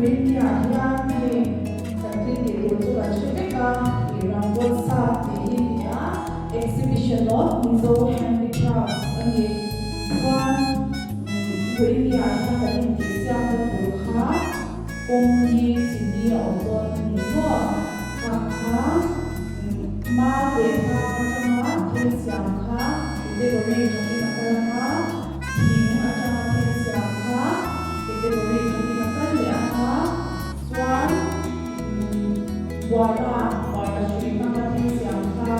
Puinia hian hei kan thil tih tur chu kan hre vek a, tih Rangvawn Sap tih hi ni a, Exhibition of Mizo Handicrafts a ni. Chuan Puinia hian kan intihsiakna tur kha kawng hi chini a awm dawn a ni maw? Kha kha ma leh hnang atanga thil siam kha category khatin a kal ang a, thing atanga thil siam kha category khatin a kal leh ang a, chuan buara buara hrui hmanga thil siam kha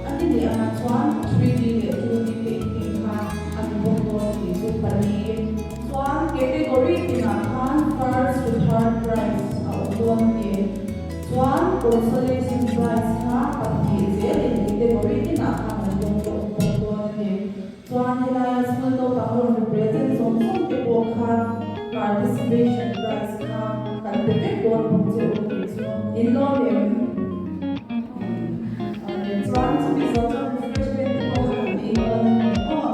a ni leh ang a, chuan 3D leh 2D painting kha a ni bawk dawn a tih chu pali. Chuan category tinah khan first to third prize a awm dawn a ni. Chuan consolation prize kha pahnih zelin category tinah khan an dawng tawh bawk dawn a ni. Chuan helaia school naupang rawn represent zawng zawng te pawh khan participation prize kha kan pe vek dawn bawk che u tih chu in lawm em? Chuan chumi zawh chuan refreshment te pawh kha kan ei dawn a ni maw?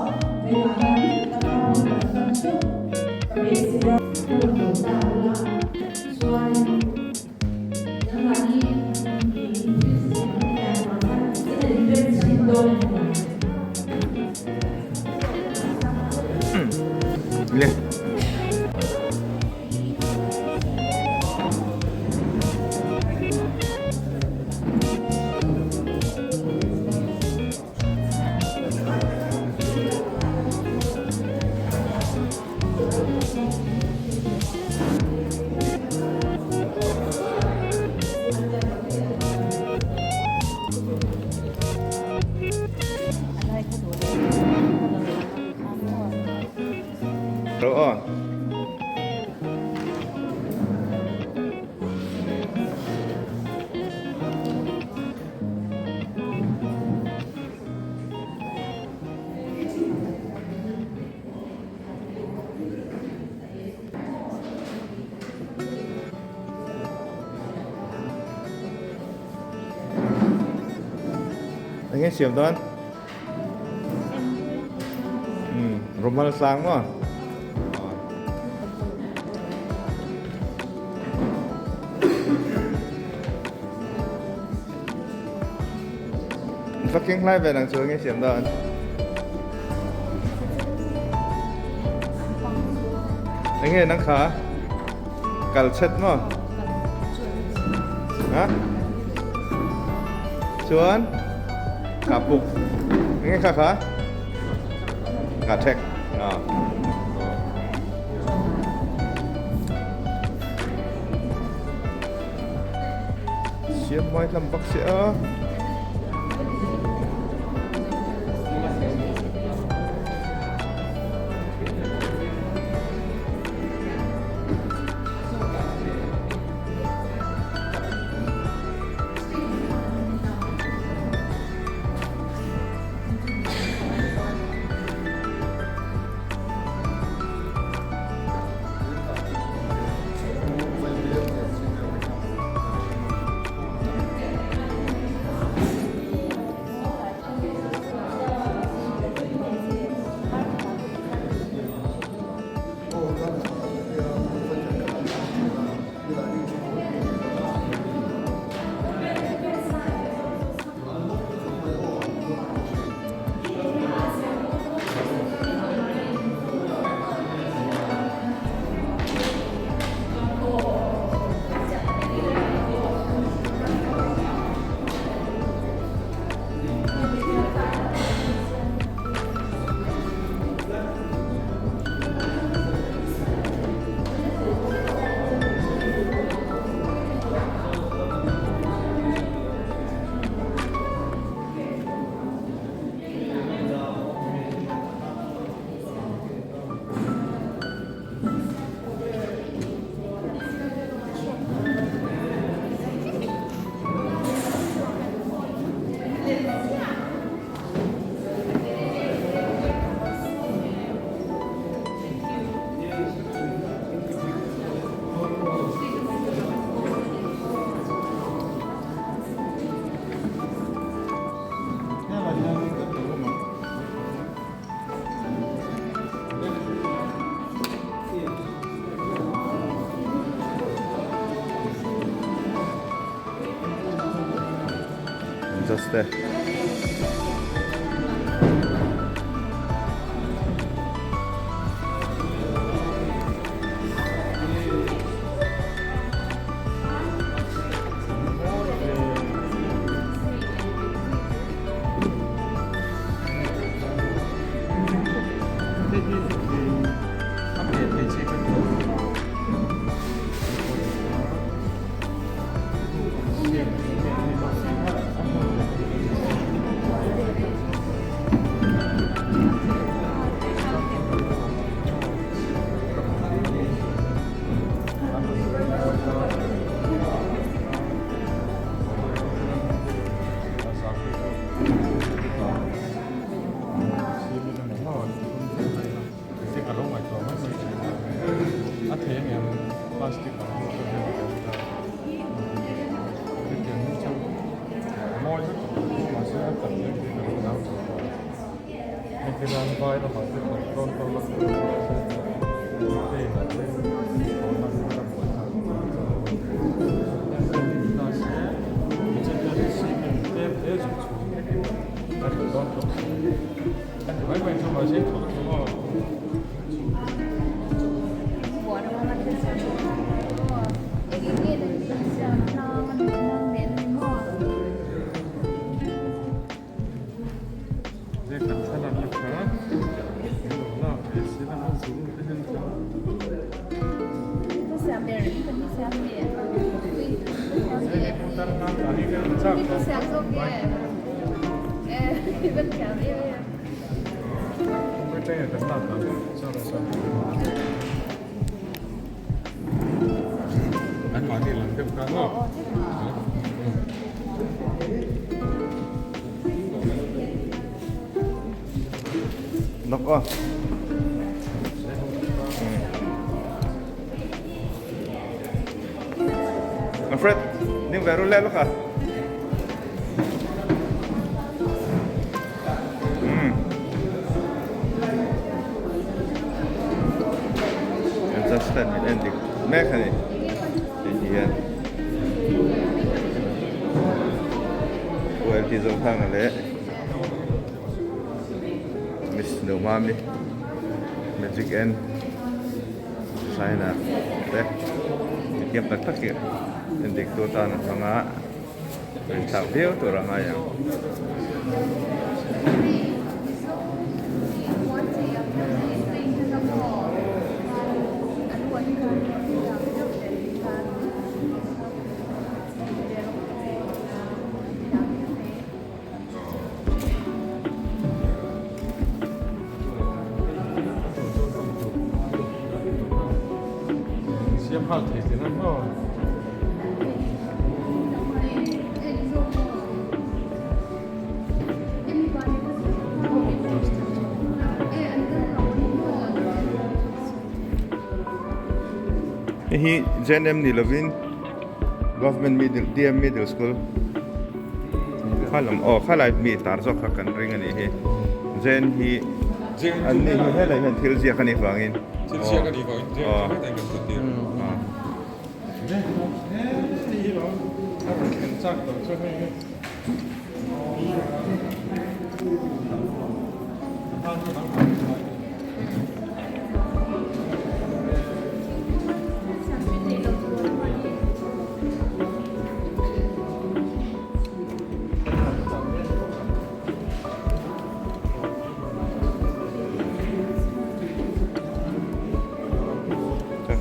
Tunah hian ka hma hun kan hman theuh ka beisei a. Ka rawn haw ta ula chuan nangmahni in thil siam a nia vang khan ka in rem chhin dawn a ni lo. Le. Ro aw. Enge siam dawn? Rumal sang maw? Fucking hlai ve nang chu nge siam dawn. Enge nang kha? Kal chet maw? Ha? Chuan kapuk. Enge kha kha? Ka thek. À. Siam mai lam bak si a. Adjust te. Nawk aw. Alfred, ding ve ru le lawk a. Adjust min en dik mek a ni tih hi hian ULT Zothanga leh Miss Nomami Magic N Designer te mithiam tak tak hi endik tu atan a hmang a. Rin thlak viau tur a ngai ang. Hei hi JNM ni lovin Government Middle DM Middle School kha lam aw khalai mi tar zawk kha kan ring a nih hi JN hi an ni hi helai hian thil ziak a nih vangin Thil ziak a nih vangin JN chu heta in kan thut tir.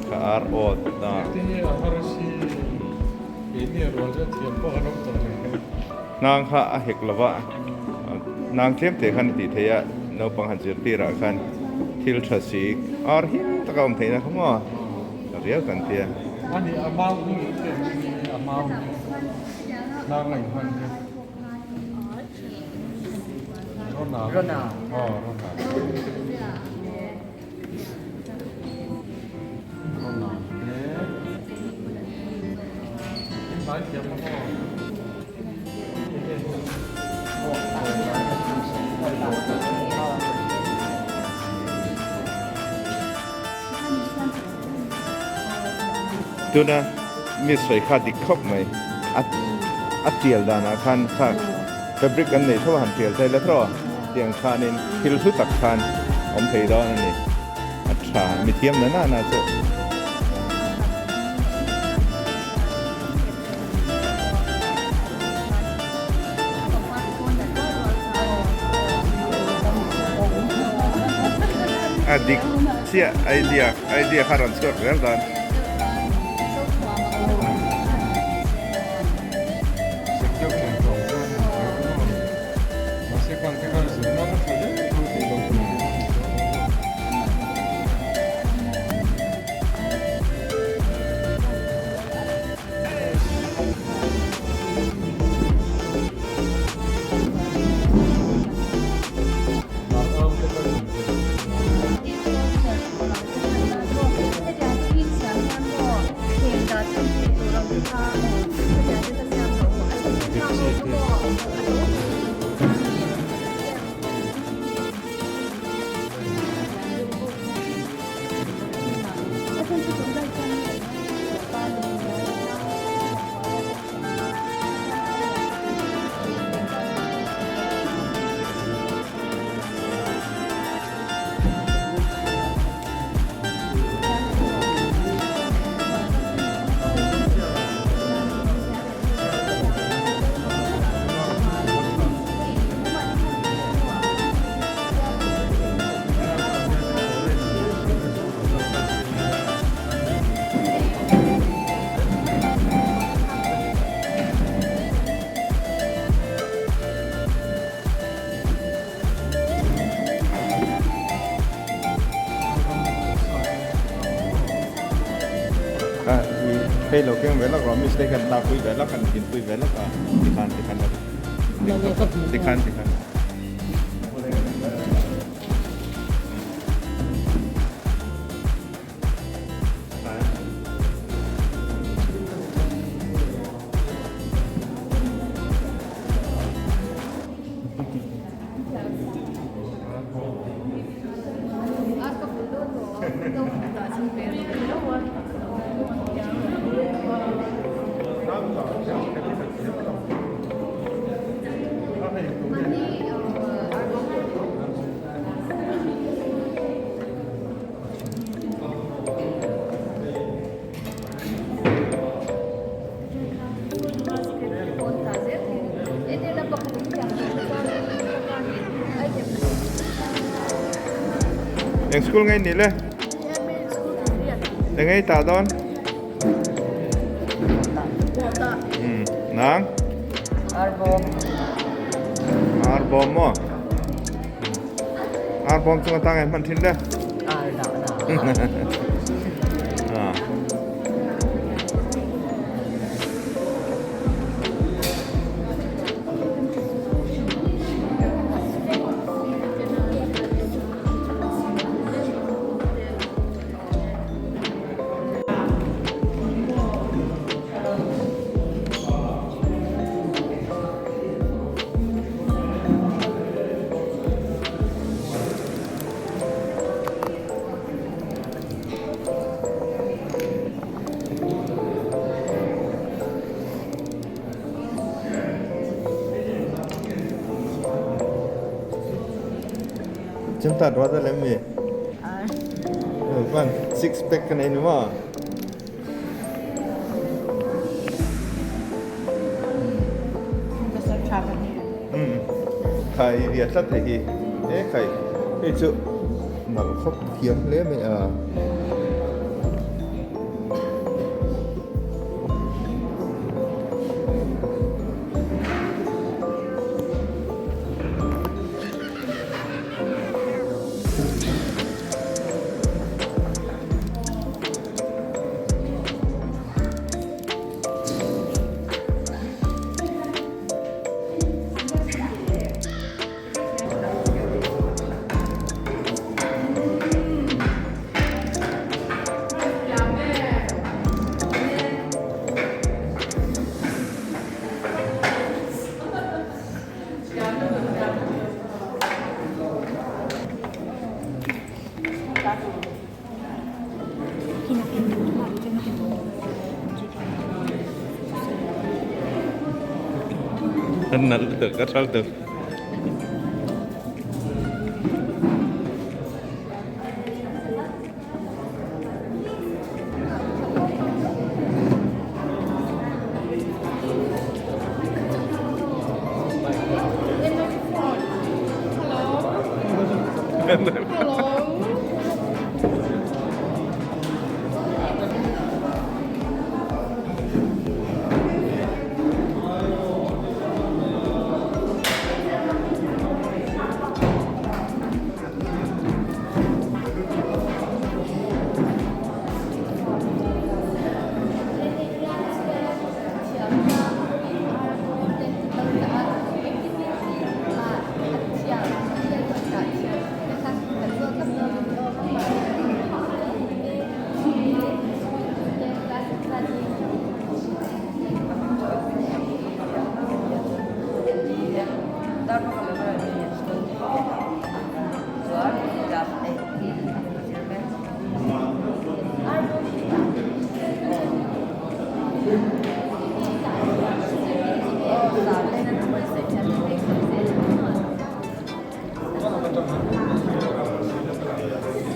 Ka ar awt a. Hnang kha a hek lo va, hnang tlem te khan a tih theih a, naupang han zirtir ah khan thil tha si ar him tak a awm theihna kha maw a riau kan tia. Tuna mi sawi kha dik khawp mai a a tial danah khan kha. Fabric an nei tho a han tial thei la thaw tiang khanin thil hlu tak khan awm thei dawn a ni. A tha mithiam na nana chu. A dik chiah idea idea kha rawn chhuak zel dawn. Hei lo keng ve lawk rawh miss te hian lakpui ve lawk an dinpui ve lawk a tikhan tikhan tikhan tikhan. Eng school nge ni le? Eng nge ta dawn? Nang? Arbawm. Arbawm maw? Arbawm chung atang em hman thin le? Ar dah na. Ah. Chúng ta đó ra làm gì? Vâng, six pack cái này đúng không? Khai ria tlat hei hi e khai hei chu nalh khawp thiam hle mai a. An nalh lutuk a tha lutuk.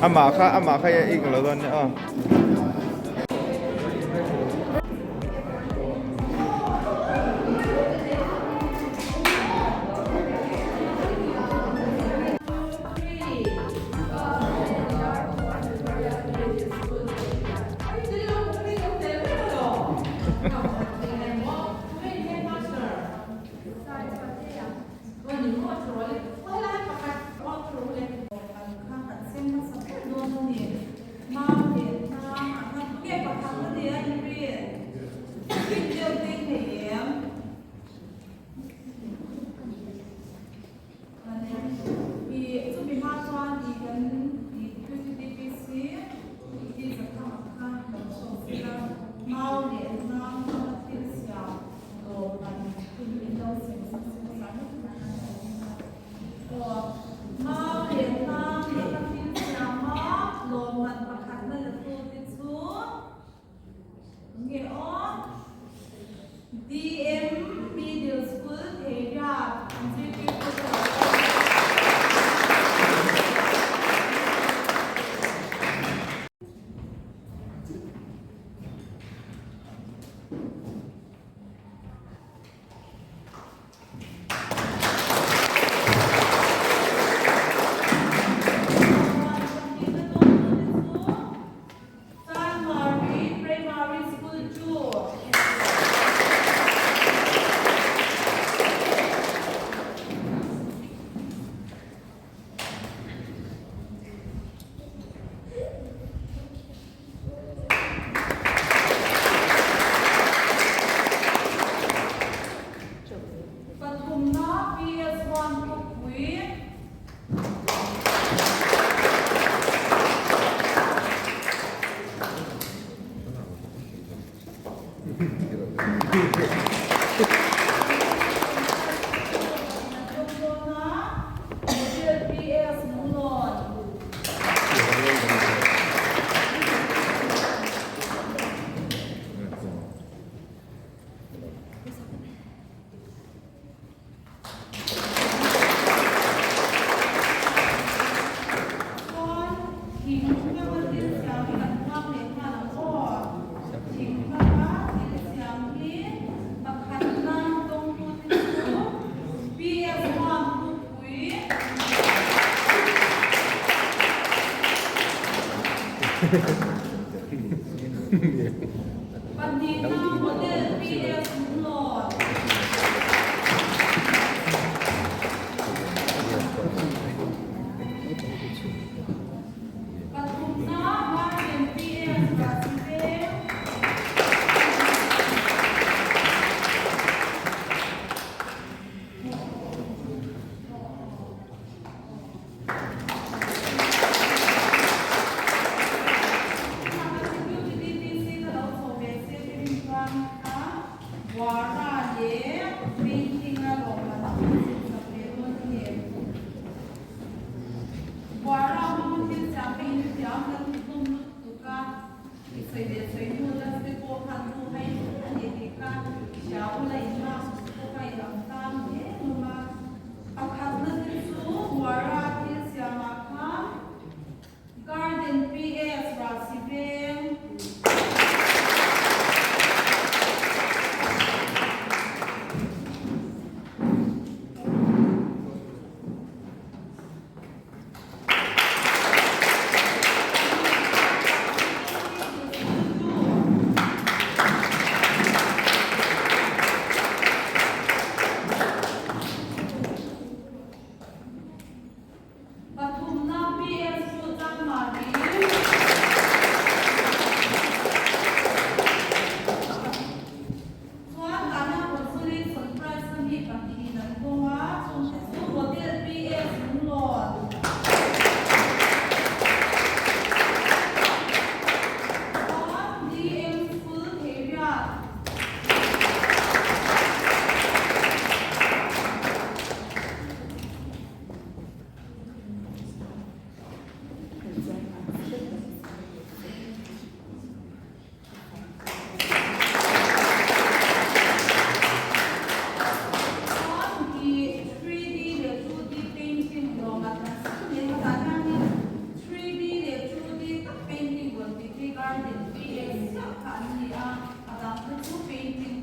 Amah kha amah kha i lo dawn nia aw.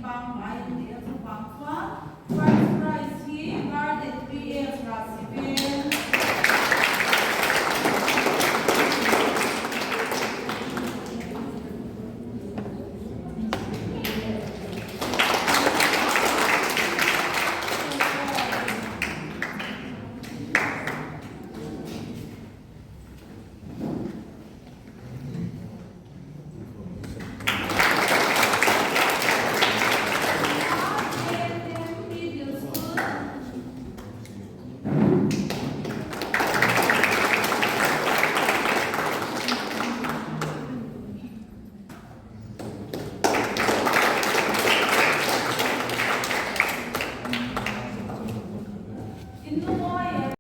pangngai an ni a, chuvang chuan.